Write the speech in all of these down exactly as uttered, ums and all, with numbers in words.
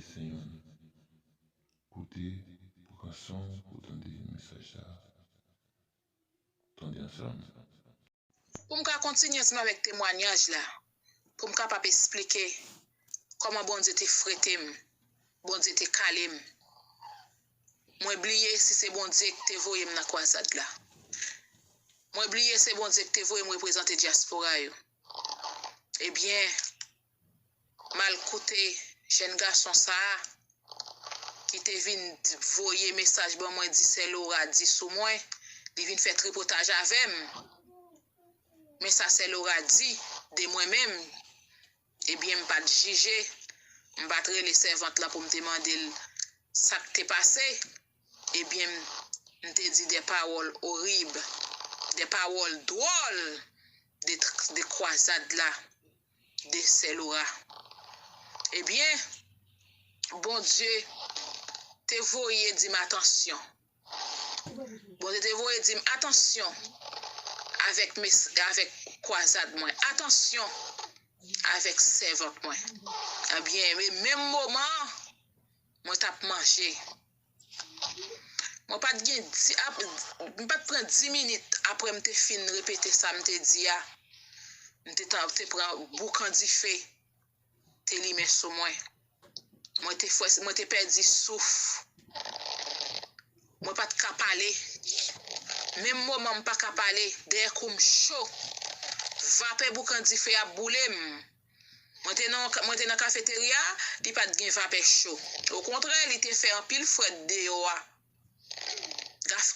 Senyè, koute, pran san w pou tande mesaj sa a. Tande ansanm. Pou m ka kontinye ansanm avèk temwanyaj la, pou m kapab esplike kòman Bondye te frete m, Bondye te kale m. Mwen bliye si se Bondye ki te voye m nan kwazad la. Mwen bliye se Bondye ki te voye m reprezante dyaspora yo. Ebyen, m al koute jèn gason sa a ki te vin voye mesaj ban mwen, di sè Laura di sou mwen, li vin fè tripotaj avè m. Men sa sè Laura di de mwen menm, ebyen, m pa t jije, m pa t rele sèvant lan pou m te mande l sa k te pase. Ebyen, m te di de pawòl orib, de pawòl dwòl de, de kwazad la, de sè Laura. Ebyen, Bondye te voye di m atansyon. Bondye te voye di m, atansyon avèk, mes, avèk kwazad mwen. Atansyon avèk sèvant mwen. Ebyen, men menm moman an, mwen t ap manje. Mwen pa t gen di, ap, m pa t pran dis minit apre m te fin repete sa m te di a. M te, te pran boukan dife, te limen sou mwen. Mwen te fwè, mwen te pèdi souf. Mwen pa t ka pale. Menm moman m pa ka pale, dèyè kou m cho. Vapè boukan dife ap boule m. Mwen te nan, mwen te nan kafeterya, li pa t gen vapè cho. Okontrè, li te fè anpil frèt deyò a.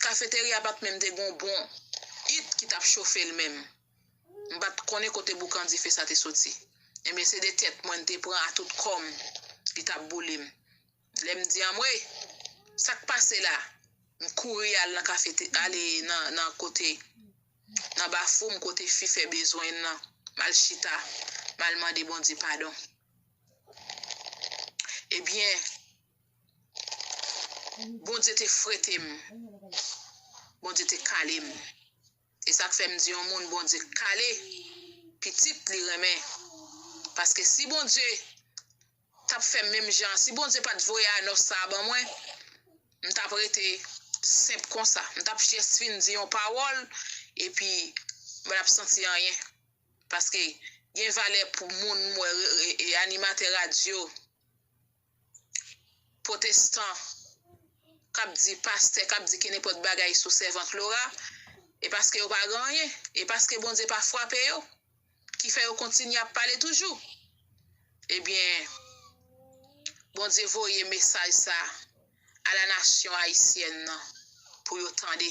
Kafeterya pa t menm te gen yon bon it ki t ap chofe l menm. M pa t konnen kote boukan dife sa te soti. Ebyen, se de tèt mwen m te pran a tout kò m, li t ap boule m. Lè m di anmwe, sa k pase la? M kouri al nan kafete, ale nan, nan kote, nan bafou m kote fi fè bezwen l lan. M al chita, m al mande Bondye padon. Ebyen, Bondye te frete m. Bondye te kale m. E sa k fè m di yon moun Bondye kale, pitit li renmen. Paske si Bondye t ap fè m menm jan an, si Bondye pa t voye anons sa a ban mwen, m t ap rete senp konsa. M t ap jis fin di yon pawòl, epi mwen t ap santi anyen. Paske gen valè pou moun, mwen, e, e, animatè radyo, pwotestan, k ap di pastè, k ap di kenenpòt bagay sou sèvant Laura, e paske yo pa gen anyen, e paske Bondye pa frape yo, ki fè yo kontinye ap pale toujou. Ebyen, Bondye voye mesaj sa a la nasyon ayisyèn nan pou yo tande.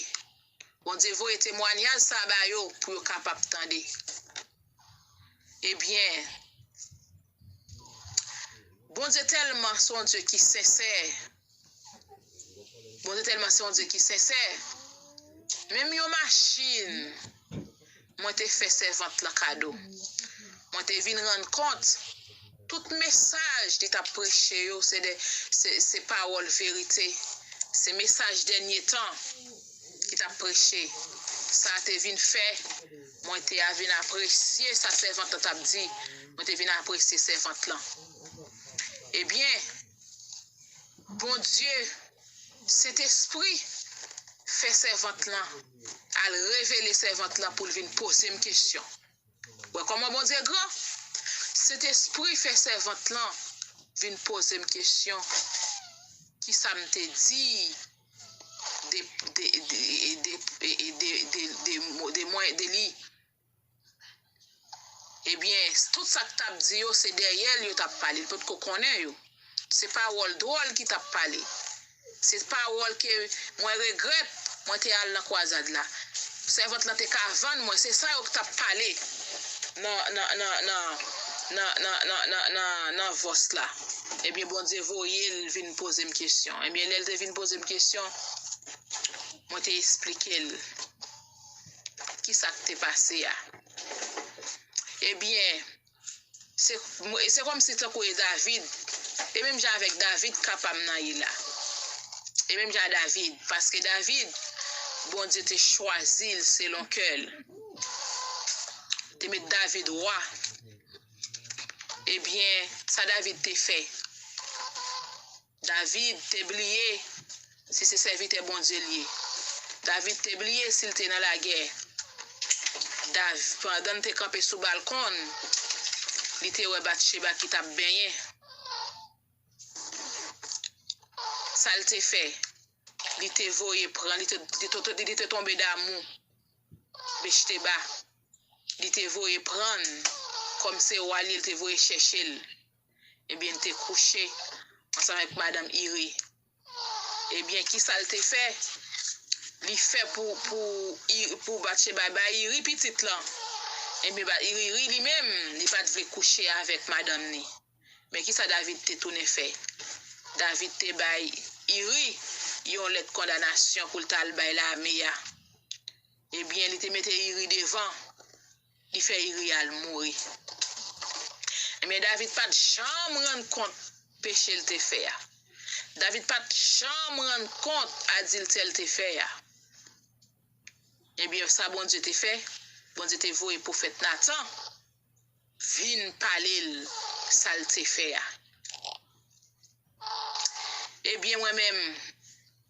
Bondye voye temwanyaj sa a ba yo pou yo kapab tande. Ebyen, Bondye tèlman se yon Dye ki sensè. Bondye tèlman se yon Dye ki sensè. Menm yon machin, mwen te fè sèvant lan kado. Mwen te vin rann kont, tout mesaj li t ap preche yo, se de, se, se pawòl verite. Se mesaj dènye tan ki t ap preche. Sa te vin fè, mwen te a vin apresye sa sèvant lan t ap di. Mwen te vin apresye sèvant lan. Ebyen, Bondye, Sentespri, fè sèvant lan, al revele sèvant lan pou l vin poze m kesyon. Wè kòman Bondye gran? Sentespri fè sèvant lan vin poze m kesyon. Kisa m te di de, de, de, de, de, de, de, de, de mwen, de li? Ebyen, tout sa k t ap di yo, se dèyè l yo t ap pale, l potko konnen yo. Se pawòl dwòl ki t ap pale. Se pawòl ke mwen regrèt mwen te al nan kwazad la. Sèvant lan te ka vann mwen, se sa yo k t ap pale nan, nan, nan, nan, nan vòs la. Ebyen, Bondye voye l vin poze m kesyon. Ebyen, lè l te vin poze m kesyon, mwen te esplike l kisa k te pase a. Ebyen, se, se kòmsi tankou e David, e menm jan avèk David, ka pa m nan ye la. E menm jan a David, paske David, Bondye te chwazi l selon kè l. Te met David wa. Ebyen, sa David te fè? David te bliye si se sèvitè Bondye l ye. David te bliye si l te nan lagè. Dav, pandan l te kanpe sou balkon, li te wè Batcheba ki t ap benyen. Sa l te fè? Li te voye pran, li te, li te, li te tonbe damou Bechteba. Li te voye pran l, kòm se wa l ye, li te voye chèche l. Ebyen, li te kouche ansanm avèk madanm Iri. Ebyen, kisa l te fè? Li fè pou, pou, I- pou Batcheba bay Iri pitit lan. Ebyen, ba- Iri, Iri li menm, li pa t vle kouche avèk madanm ni. Men kisa David te tounen fè? David te bay Iri yon lèt kondanasyon pou l t al bay lame a. Ebyen, li te mete Iri devan, li fè Iri al mouri. Ebyen, David pa t janm rann kont peche l te fè a. David pa t janm rann kont adiltè l te fè a. Ebyen, sa Bondye te fè, Bondye te voye pwofèt Natan vin pale l sa l te fè a. Ebyen, mwen menm,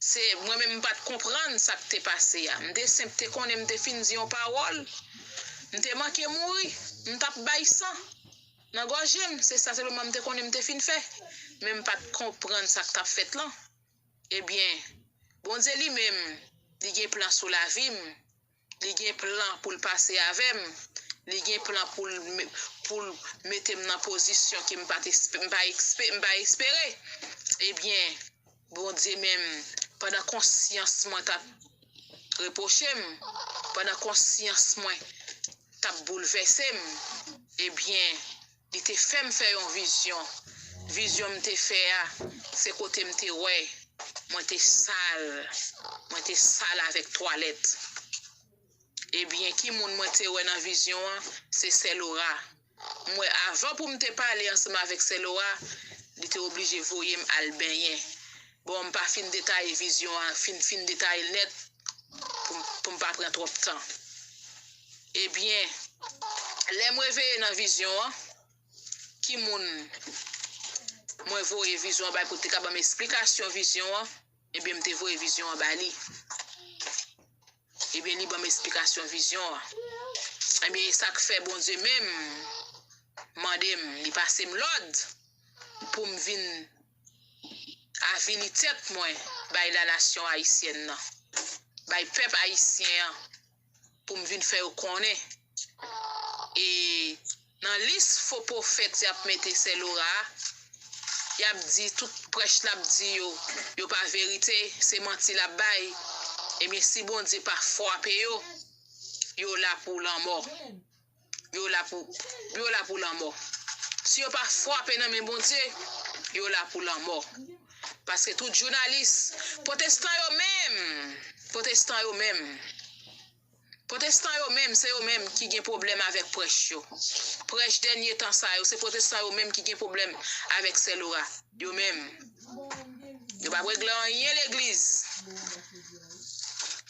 se mwen menm m pa t konprann sa k te pase a. M te senp te konnen m te fin di yon pawòl, m te manke mouri, m t ap bay san nan gòje m. Se sa sèlman m te konnen m te fin fè. Men m pa t konprann sa k t ap fèt lan. Ebyen, Bondye li menm, li gen plan sou lavi m. Li gen plan pou l pase avè m. Li gen plan pou l, pou l mete m nan pozisyon ke m pa t espe- m pa ekspe- m pa espere. Ebyen, Bondye menm, pandan konsyans mwen t ap repwoche m, pandan konsyans mwen t ap boulvèse m, ebyen, li te fè m fè yon vizyon. Vizyon m te fè a, se kote m te wè mwen te sal. Mwen te sal avèk twalèt. Ebyen, ki moun mwen te wè nan vizyon an? Se sè Lora. M wè avan pou m te pale ansanm avèk sè Lora, li te oblije voye m al benyen. Bon, m pa fin detaye vizyon an, fin, fin detaye l nèt pou m, pou m pa pran twòp tan. Ebyen, lè m reveye nan vizyon an, ki moun mwen voye vizyon an bay pou te ka ban m esplikasyon vizyon an? Ebyen, m te voye vizyon an ba li. Ebyen, li ban m esplikasyon vizyon an. Ebyen, e sa k fè Bondye menm mande m, li pase m lòd pou m vin avili tèt mwen bay lanasyon ayisyèn nan, bay pèp ayisyen an, pou m vin fè yo konnen. E nan lis fo pwofèt y ap mete sè Lora a, y ap di tout prèch l ap di yo, yo pa verite, se manti l ap bay. Ebyen, si Bondye pa frape yo, yo la pou lanmò. Yo la pou, yo la pou lanmò. Si yo pa frape nan men Bondye, yo la pou lanmò. Paske tout jounalis, pwotestan yo menm, pwotestan yo menm, Pwotestan yo menm, se yo menm ki gen pwoblèm avèk prèch yo. Prèch dènye tan sa yo, se pwotestan yo menm ki gen pwoblèm avèk sè Lora. Yo menm. Yo p ap regle anyen legliz.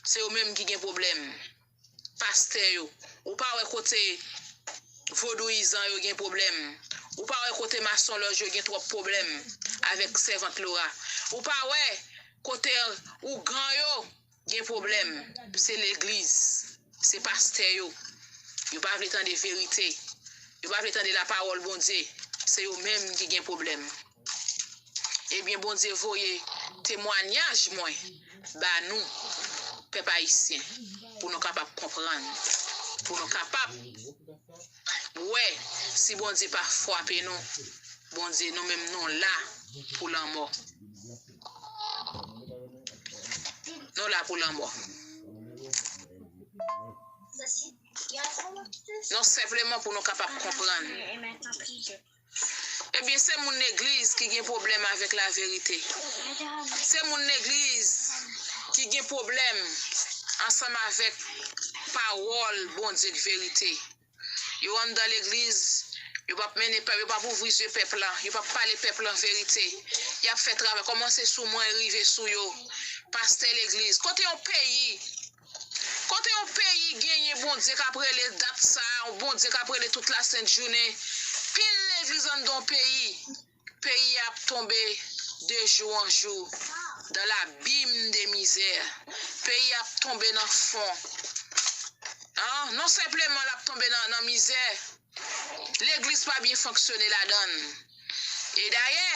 Se yo menm ki gen pwoblèm. Pastè yo. Ou pa wè kote vodouyizan yo gen pwoblèm. Ou pa wè kote masonlòj yo gen twòp pwoblèm avèk sèvant Lora. Ou pa wè kote ougan yo gen pwoblèm, se legliz, se pastè yo. Yo pa vle tande verite. Yo pa vle tande lapawòl Bondye. Se yo menm ki gen pwoblèm. Ebyen, Bondye voye temwanyaj mwen ba nou, pèp ayisyen, pou nou kapab konprann, pou nou kapab wè si Bondye pa frape nou. Bondye, nou menm nou la pou lanmò. Nou la pou lanmò. Non, senpleman pou nou kapab konprann. Ebyen, se moun legliz ki gen pwoblèm avèk laverite. Se moun legliz ki gen pwoblèm ansanm avèk pawòl Bondye k verite. Yo anndan legliz, yo p ap mennen pèp, yo p ap ouvri zye pèp la, yo p ap pale pèp lan verite. Y ap fè travay, kòmanse sou mwen, rive sou yo. Pastè legliz, kote yon peyi, kote yon peyi genyen Bondye k ap rele dat sa a, yon Bondye k ap rele tout lasent jounen? Pil legliz anndan yon peyi. Peyi a ap tonbe de jou an jou dans l'abîme de misère. Peyi ap tonbe nan fon. An, non senpleman l ap tonbe nan, nan mizè, legliz pa byen fonksyone ladan l. E dayè,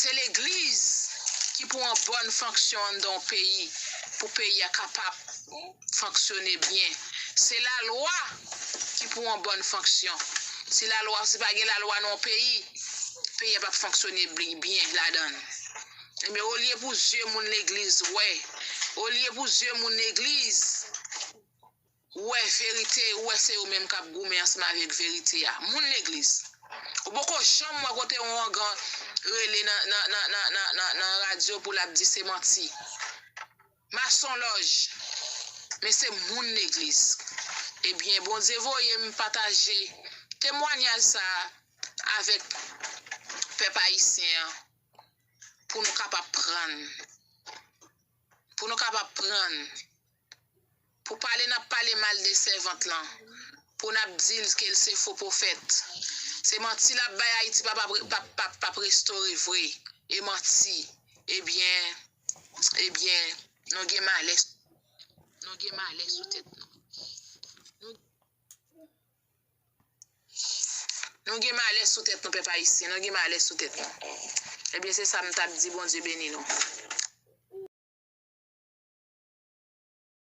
se legliz ki pou an bòn fonksyon anndan yon peyi, pou peyi a kapab fonksyone byen. Se lalwa ki pou an bòn fonksyon. Si lalwa, si pa gen lalwa nan yon peyi, peyi a p ap fonksyone byen ladan l. Ebyen, olye pou zye moun legliz wè, olye pou zye moun legliz wè verite, wè se yo menm k ap goumen ansanm avèk verite a. Moun legliz. Ou poko janm wè kote yon ougan rele nan, nan, nan, nan, nan, nan, nan radyo pou l ap di se manti. Masonlòj. Men se moun legliz. Ebyen, Bondye voye m pataje temwanyaj sa a avèk pèp ayisyen an pou nou kapab prann. Pou nou kapab prann. Pou pale n ap pale mal de sèvant lan. Pou n ap di l ke l se fo pwofèt. Se manti l ap bay Ayiti p ap, p ap, p ap, p ap restore vre. E manti. Ebyen, ebyen, nou gen malè, nou gen malè sou tèt nou. Nou, nou gen malè sou tèt nou, pèp ayisyen. Nou gen malè sou tèt nou. Ebyen, se sa m t ap di, Bondye beni nou.